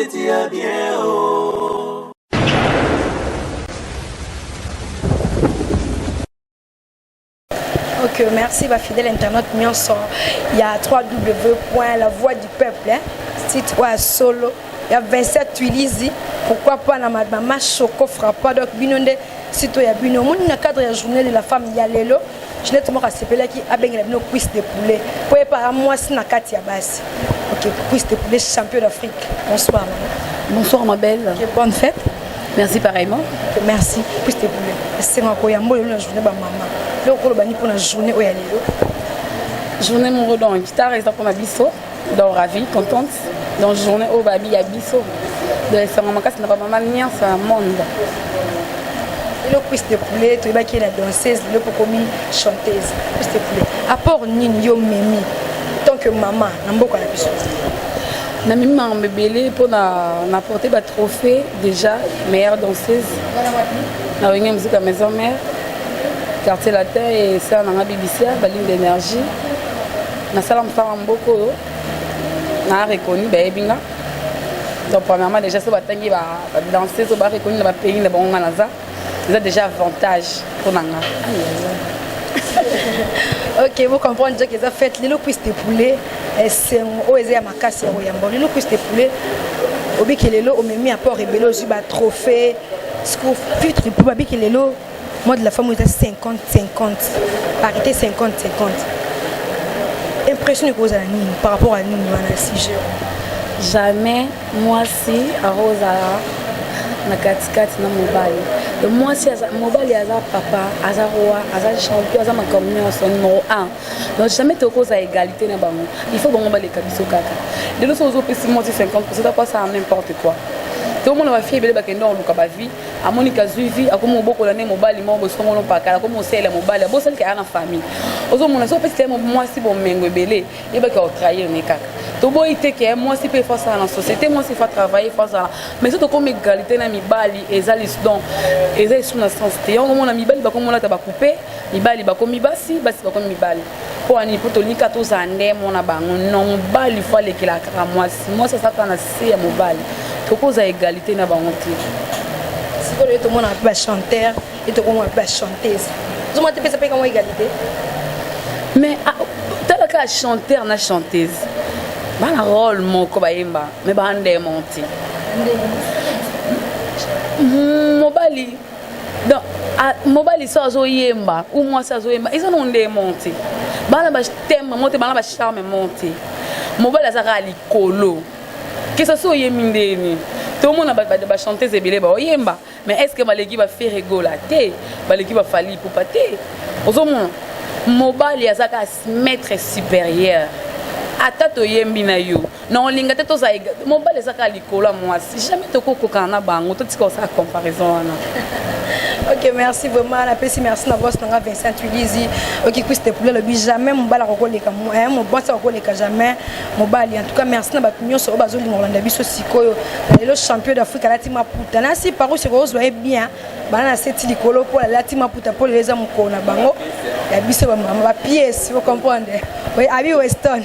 Feti ya bien oh. Ok, merci ba fidèle internaute nyonso ya www.la voix du peuple hein? Site oyo ya solo ya 27 Tuilizi, pourquoi pas na mama Choco Frappa. Donc bino nde site oyo ya bino omoni na cadre ya journée de la femme ya lelo. Ginette moko asepelaki abengela bino cuisse de poulet po epa mwasi na kati ya basi. Ok, cuisse de poulet, champion d'Afrique. Bonsoir maman. Bonsoir ma belle. Ok, bonne fête. Merci pareillement. Ok, merci. Cuisse de poulet. Esengo koyamba lelo na journée ba mama. Lelo koloba ni mpona journée oyo ya lelo. Journée moko donc guitare eza mpona biso, donc ravie, contente. Donc journée oyo babi ya biso, donc esengo makasi na bamama nyonso ya monde. Lelo cuisse de poulet, toyebaki ye na danseuse, lelo mpo komi chanteuse. Cuisse de poulet, apport nini yo memi tant que mama na mboka na biso? Namemi makambo ebele mpona na porte batrophée, déjà meilleure danseuse na Wenge Musique ya Maison Mère, Quartier Latin, esala nanga bibisia baligne d'énergie. Nasala mosala mboka oyo na reconnu, bayebi nga. Donc premièrement déjà, so batangi badanseuse oyo bareconnu na bapays na bango, nga naza, eza déjà avantage mpo na nga. Ok, vous comprenez déjà qu'eza fête lelo. Cuisse de poulet, esengo oyo eza ya makasi ya koyamba lelo. Cuisse de poulet, obiki lelo omemi apport ebele, ozwi batrophée filtre mpo babiki lelo mois de la femme eza 50 50, parité 50 50. Impression ekozala nini par rapport à nini wana sujet? Jamais mwasi akozala na katikati na mobali. Donc mwasi aza, mobali aza papa, aza roi, aza champion, aza makambo nyonso, numéro 1. Donc jamais tokozala égalité na bango, il faut bango baleka biso kaka. Lelo so ozopesi mwasi 50, akosala n'importe quoi. Tomona bafille ebele bakende koluka bavie, amoni kazwi vie, akomi obokola nde mobali moko bosongono pakala, akomi osalela mobali, abosalika ya na famille. Ozomona so opesi te mwasi bomengo ebele, yebaki otrahir ne kaka. Toboyi te ke mwasi mpe faut asala na société, mwasi faut travailler, faut asala, mais so tokomi égalité na mibali, eza donc eza esu na sens te. Yango omona mibali bakomi olata bacoupe, mibali bakomi basi, basi bakomi mibali. Mpo ani? Mpo tolingi tozala nde mona bango. Non, mobali faut alekela kaka mwasi, mwasi aza kaka na se ya mobali, tokozala égalité na bango te. Sikoyo ye tomonaka mpe bachanteur, ye tokomona mpe bachanteuse, ozomona te pesa mpe kango égalité? Mais tala kaka chanteur na chanteuse, bana rôle moko bayemba, mais bandemo te. Mobali donc mobali so azoyemba ou mwasi azoyemba, eza no ndemo te, bana batembre mo te, bana bacharme mo te. Mobali aza kaka likolo kesa. So oyembi ndeni, tomona bachanteuse ebele baoyemba, mais est ce que baleki baFerre Gola te? Baleki baFally Ipupa te. Ozomona mobali aza kaka maître supérieur. Ata toyembi na yo na olinga te, tozala, mobali eza kaka likolo ya mwasi, jamais tokokokana na bango. Totika kosala comparaison wana. Ok, merci vraiment. Napesi merci na boss nanga Vincent Tulizi. Ok, cuisse de poulet alobi jamais mobali akokoleka, mobasi akokoleka jamais mobali. En tout cas merci na bato nyonso oyo bazolinga kolanda biso sikoyo na lelo. Champion d'Afrique alati maputa nasi parusi, kozwa ye bien bana na seti likolo mpo alati maputa, mpo lelo eza mokolo na bango ya biso bamama bapièce. Ocomprendre abi Weston,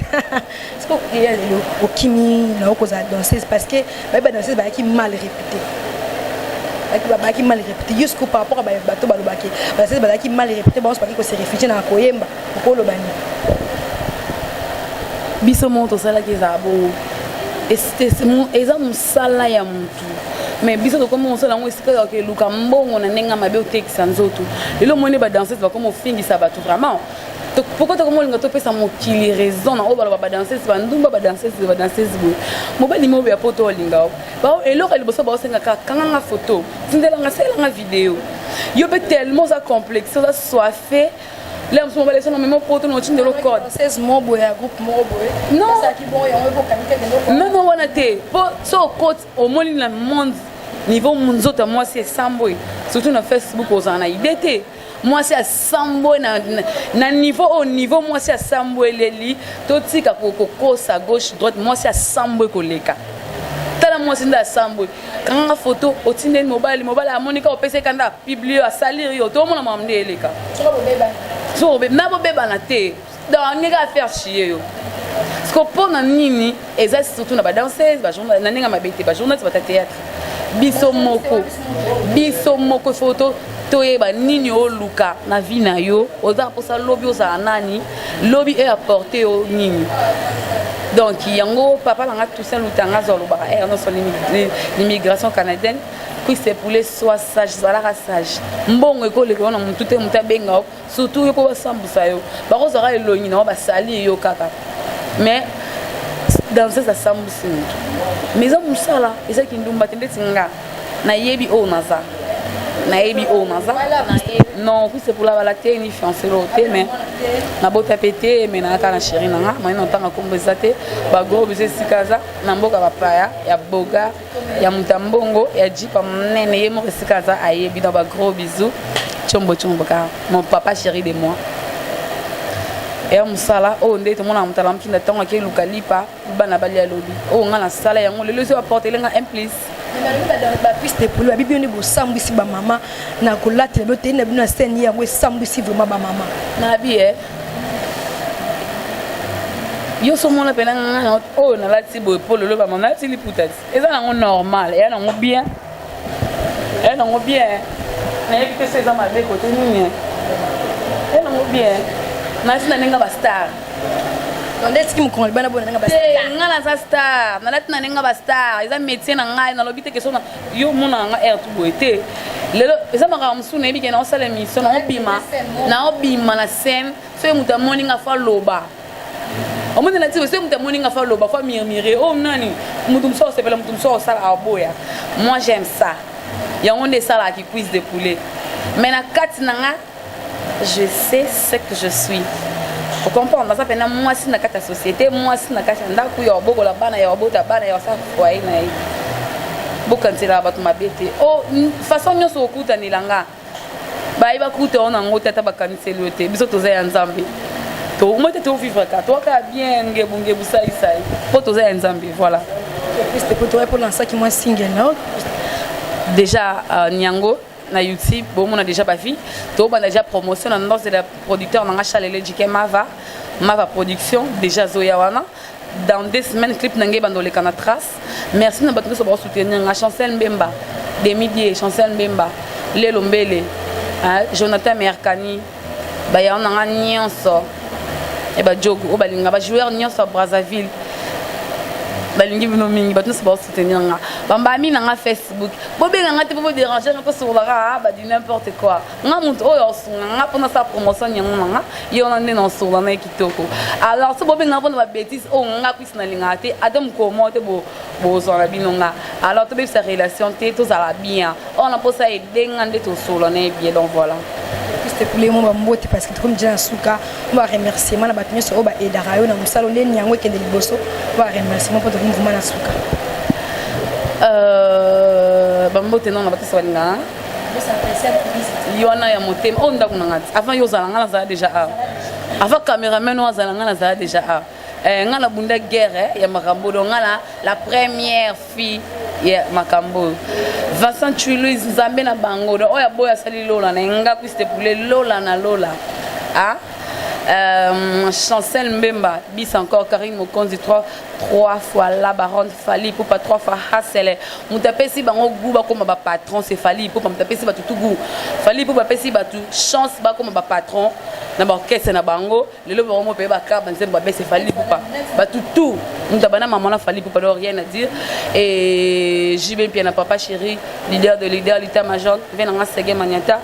siko ya lelo okimi na okozala danseuse, parce que bayebi badanseuse bayaki mal réputé, bazalaki mal réputé jusqu'au par rapport à bato balobaki badanseuse bazalaki mal réputé, bango baki kose réfugier na koyemba. Okoloba nini? Biso moko tosalaki ezala bongo, eza mosala ya motu, mais biso tokomi mosala yango esika ya keluka mbongo na ndenge ya mabe, otekisa nzoto. Lelo omoni badanseuse bakomi ofingisa bato vraiment. Pourquoi tokomi olinga topesa mokili raison na oyo baloba badanseuse bandumba, badanseuse, badanseuse boye? Mobali moko ya poto olinga, eloko ya liboso baosengaka: kanganga photo, tindelanga, salelanga video. Yo mpe tellement oza complexe, oza soife le mosusu, mobali eso mema poto na otindelo code. Non, non, wana te, mpo so okoti omoni na monde niveau nzoto ya mwasi esambwe, surtout na Facebook, ozala na idée te mwasi asambwe na niveau oyo, niveau mwasi asambwe eleli. Totika kokosa gauche droite, mwasi asambwe koleka. Tala mwasi nde asambwe, kanganga photo, otindeli mobali, mobali amoni kaka opesa ekanda, apublie yo, asalir yo. Tomona makambo nde eleka. So na bobebana te, donc ndenge afaire chier yo. Siko mpo na nini eza surtout na badanseuse, na ndenge mabe te, bajournaliste, bata théâtre, biso moko, biso moko faut toyeba nini oluka na vie na yo. Oza mposa lobi ozala nani, lobi e apporte yo nini? Donc yango papa na nga Toussaint Lutanga azwa alobaka ere nyonso, l'immigration canadienne: "Cuisse poulet, sois sage, zalaka sage. Mbongo ekoleka yo na motu te. Motu abenga yo, surtout yo mpo basambusa yo, bakozwaka elongi na yo, basali yo kaka." Mais danseuse asambusi motu, mais eza mosala, eza kindumba te. Ndeti nga nayebi oyo naza, nayebi oyo naza. Non, cuisse poulet abala te, ni fiancé lo te, mais nabota mpe te, mais nayaka na chéri na nga. Moye na ntanga nkombo eza te. Bagros biso esika aza na mboka bapaya ya boga ya moto ya mbongo ya jipa monene, ye moko esika aza ayebi. Na bagros bisous, tiombo tiombo kaka, mon papa chéri de moi. Eya mosala oyo nde tomonaka moto alamuki na ntango akeluka lipa, bana balia lobi. Oyo nga nasala yango lelo ezo apportele nga un plus. Bacuisse de poulet babibi nde bosambwisi bamama na kolatela bino tei na bino na scène. Yango esambwisi vraiment bamama. Nabi e yo so mona mpena nga oyo nalati boye mpo lelo bamama nalati liputa ti eza nango normal, eya nango bien, eya nango bien. Nayebi te so eza mabe kote nini. Eya nango bien, nalati na ndenge bastar. Nde tiki mokongo libana bona ndenge. Nga naza star, nalati na ndenge bastar, eza métier na ngai. Nalobi te keso yo mona nga aire tu boye te. Lelo eza makambo mosusu nayebi ke naosala émission, naobima, naobima na scène. Soki moto amoni nga, faut aloba. Omoni na ti, soki moto amoni nga, faut aloba, faut murmure: "O nani?" Moto mosusu akosepela, moto mosusu akosala aboya. Moi j'aime ça, yango nde esalaka cuisse de poulet. Mais na kati na nga, je sais ce que je suis. Ocomprendre, naza mpena mwasi na kati ya société, mwasi na kati ya ndako, ya kobokola bana, ya kobota bana, ya kosala foyer na ye. Bokanzelaka bato mabe te. O façon nyonso okutanela nga, baye bakuta o nango te, ata bakaniseli yo te. Biso toza ya Nzambe, moi te tovivre ka toaka bien, ngebu ngebu, saisai, mpo toza ya Nzambe. Voilà. Toya mpo lansaki mwa single na Déjà Niango na YouTube, bomona déjà bafille, tobanda déjà promotion na ndanse ya producteur nanga Chalele Jike Mava, Mava Production. Déjà azoya wana dans 2 semaines, clip na ngai ebanda oleka na trace. Merci na bato nyonso bakosoutenir nga: Chancel Mbemba, Demidie, Chancel Mbemba, Lelo Mbele, Jonathan Merkani, bayango na nga nyonso e bajogo oyo balinga, bajoueur nyonso ya Brazzaville, balingi bino mingi. Bato nyonso baosoutenir nga, bambami na nga Facebook, bobenga nga te mpo bodérange nga, tosololaka badi n'importe quoi. Nga moto oyo osunga nga mpona sala promotion yango na nga, ye wana nde na osola na ye kitoko. Alors so bobenga mpona babétise oyo nga kwisi nalingaka te, ata mokolo moko te bozwa na bino nga. Alors tobebisa relation te, tozala bien. Oyo na mposa edenga nde tosola na ye bien. Donc voilà. Cuisse poulet, mo bambote, parce que tokomi déjà na suka. Mo baremerciement na bato nyonso oyo baaidaka yo na mosala ndeni yango ekende liboso. Baremerciement mpo tokomi vraiment na suka. Bambote nano na bato nyonso balingaka yo wana ya motema. Oyo ndako na nga ti avant yo ozala, nga nazala déjà awa. Avant caméraman oyo azala, nga nazala déjà awa. Nga nabunda guerre ya makambo, donc nga na la première fille ya makambo oyo. Vincent Chuluis, Nzambe na bango. Donc oyo aboyo asali lola na nga cuisse de poulet, lola na lola. Ah, Chancel Mbemba bis encore, Karine Mokonzi, trois, trois fois la baronne Fally Ipupa, trois fois Hasele. Moto apesi bango gu bakóma bapatron, c'est Fally Ipupa. Moto apesi bato tu gu, Fally Ipupa apesi bato chance bakóma bapatron na baorchestre na bango. Lelo bango mo mpe bakar banzembo babese Fally Ipupa, bato tout moto abanda mama na Fally Ipupa. Donc rien à dire. Et JB Mpia na papa chéri, leader de leader, lita major ve nanga Sege Maniata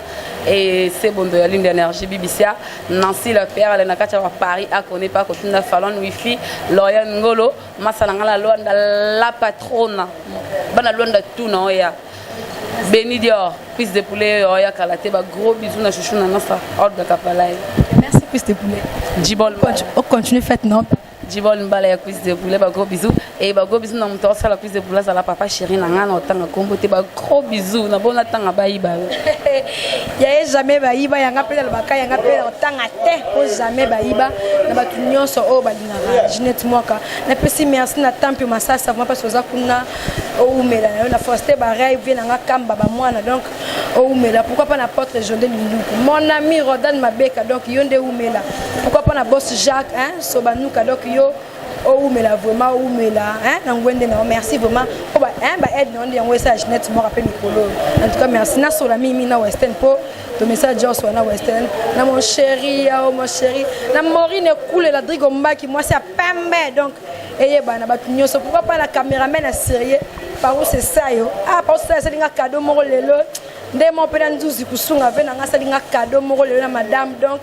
et Sebondo ya ligne d'énergie Bibisia, Nancy la Perle na kati ya Paris, akone pa kotunda Falon Wifi, Lorian Ngolo, masala nga la Lwanda, la patrona, bana Lwanda tuna oya Beni Dior, cuisse de poulet oya kala te. Ba gros bisous na chouchou na nasa Olga Kapalai. Merci, cuisse de poulet. Jibol. On continue fête, non? Jibol Mbala ya cuisse de poulet, ba gros bisous. Et ba gros bisous na moto osala cuisse de poulet, azala papa chéri na nga na otanga kombo te. Ba gros bisous na bona tanga bayiba. Yaye jamais bayiba yanga mpe nalobaka yanga mpe na otanga te po jamais bayiba. Na bato nyonso oyo balingaka Ginette Mwaka, napesi merci na Temple Masasa, vraiment mpasi oza kuna, oumela na yo na Faustin Barey vie nanga kamba bamwana. Donc oumela, pourquoi pas na Portre Jonde Linduku, mon ami Rodan Mabeka. Donc yo nde umela, pourquoi pas na boss Jacques, hein, Sobanuka. Donc yo Owumela vraiment, owumela na ngwende na yo. Merci vraiment po ba aide na yo nde yango esala Ginette moko mpe mikolo oyo. En tout cas merci. Nasola mingi na Western mpo tomesala jos wana Western na mon chéri yao, mon chéri na Morine Ekulela, Drigo Mbaki, mwasi ya pembe. Donc eyebana bato nyonso, pourquoi pas na caméraman na sérieux Parous Esayo. Ah, Parous Esayo asalinga cadeau moko lelo nde mo mpe na nzuzi kusunga ve nanga, asalinga cadeau moko lelo na madame. Donc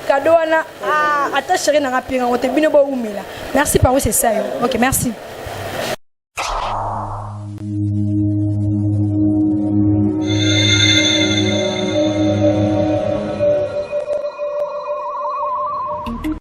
cadeau wana, ah, ata chéri nanga pinga ngo te. Bino bowumela. Merci Parous Esayo. Ok, merci.